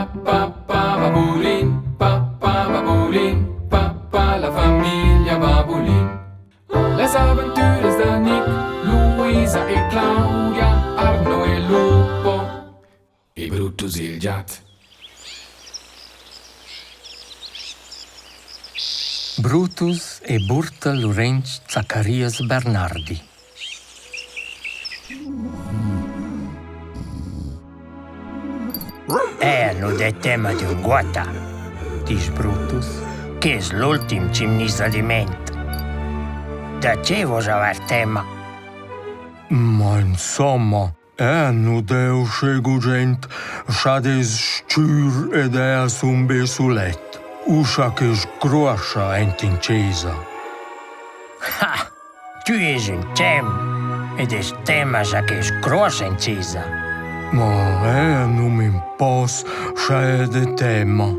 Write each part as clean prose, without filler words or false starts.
Pa pa pa babulin, pa pa babulin, pa pa la famiglia Babulin. Las aventuras da Nick, Luisa e Claudia, Arno e Lupo e Brutus il giat. Brutus e Burtel Lurench Zacharias Bernardi. Eh, nu det tema d'ünguotta, disch Brutus, que es l'ultim chi'm gniss adimmaint. Da che voust avair temma? Ma insomma, eu nu d'he uschè gugent sch'ad es s-chür ed eu sun be sulet, uschè che sgruoscha aint in chesa. Ha! Tü es ün tem ed es temma cha que scruoscha in chesa. Ma eu nu m'impos scha de temma.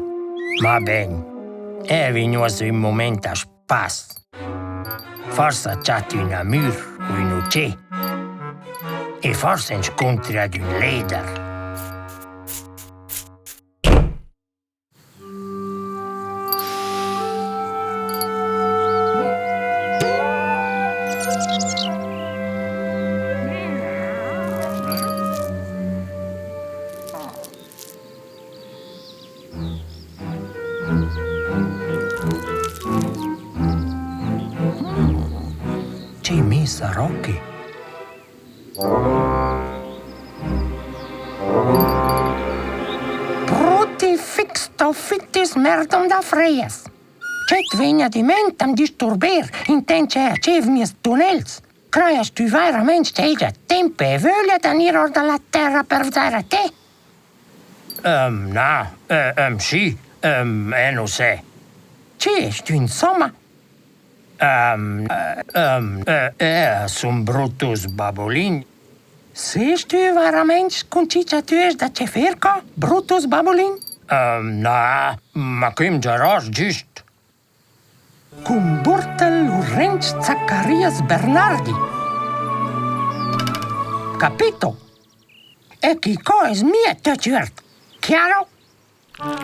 Va bain. Eu vegn uossa ün mumaint a spass. Forsa chat üna mür u ün utschè. E forsa inscuntri ad ün leder. Tgei messa Rocky? Brutti fix toffitis merdum da freias. Tgei vegn adiment am disturber intent che archiv mies tunnels? Crajas tü vairamaing ch'hegia temp e vöglia da gnir our da la terra per vzair a te? Na, schi, eu nu se. Chi est tü insomma? Eu sun Brutus Babulin. Sest tü vairamaing cun chi cha tü est da che fer co, Brutus Babulin? Na, ma que'm giarosch güst. Cun Burtel Lurench Zacharias Bernardi. Capito? E chi co es mia töchüert. Chiaro?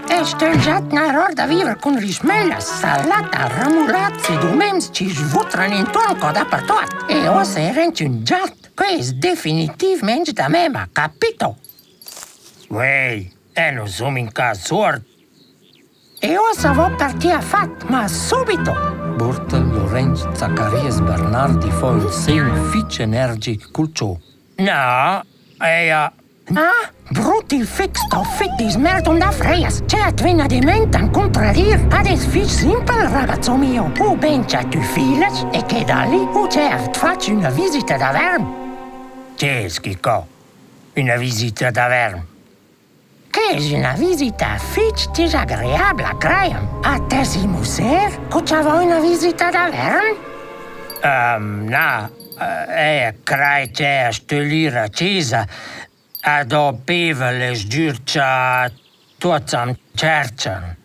E stögl già tgnair or da viver cun rischmellas, salata, ramulats ed umens chi svutran intuorn co dapertuot. E uossa eir ün giat. Que es definitivmaing da mema, capito? Uei, eu nu sun mincha suord. E uossa vo per tia fat, ma subito! Burtel Lorenz Zacharias Bernardi fo ün segn fich energic cul cho. Na, eia Ah, brut il fix fittis merdum da freias. Che at vegn adimmaint am cuntradir? Ad es fich simpel, ragazzo mio. U ben cha tü filas e che da lì, u ch'eau fatsch üna visita da verm. Che es quicò? Üna visita da verm? Que es üna visita fich disagreabla, craja'm. A t'es i musser cu cha vo üna visita da verm? Na, eu craj ch'eu stögl ir a chesa ad ho pevel e sgür cha tuots am tscherchan.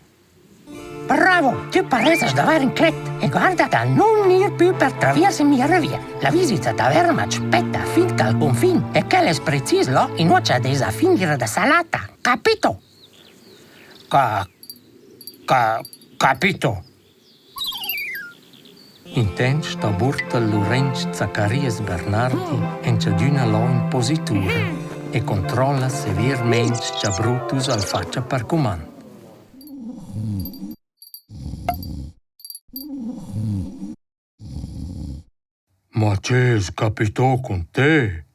Bravo, tü paressast d'avair inclet e guarda da nun ir pü per traviers in mia revier. La visita da verm at spetta fin ch'al cunfin e quel es precis là inua cha dess a finir da salata. Capito? Ca ca capito. Intant sta Burtel Lurench Zacharias Bernardi engiadüna là in positura e controlla severmaing cha Brutus al fatscha per cumand. Ma che es capitò cun te?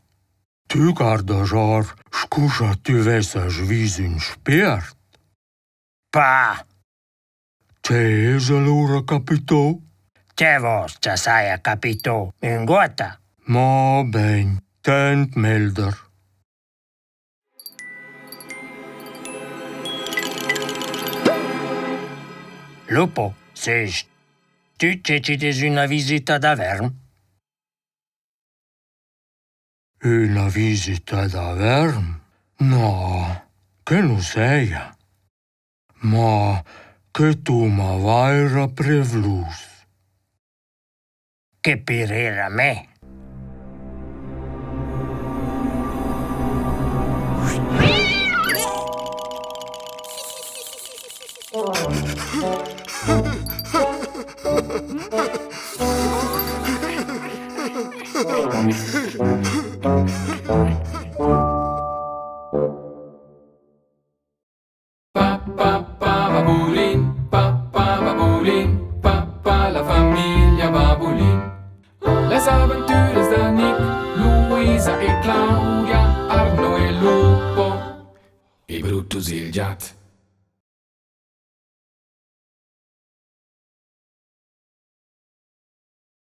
Tü guardas or scu scha tü vessast vis ün spiert. Pa! Che es alura capitò? Che voust cha saja capitò? Ünguotta. Ma bain, tant melder. Lupo, sest tü che chi'd es üna visita da verm? Üna visita da verm? Na, que nu seja. Ma que tuma vaira privlus. Che pirer a me. Pa pa pa babulin, pa pa babulin, pa pa la famiglia Babulin. Las aventuras da Nick, Luisa e Claudia, Arno e Lupo e Brutus il giat.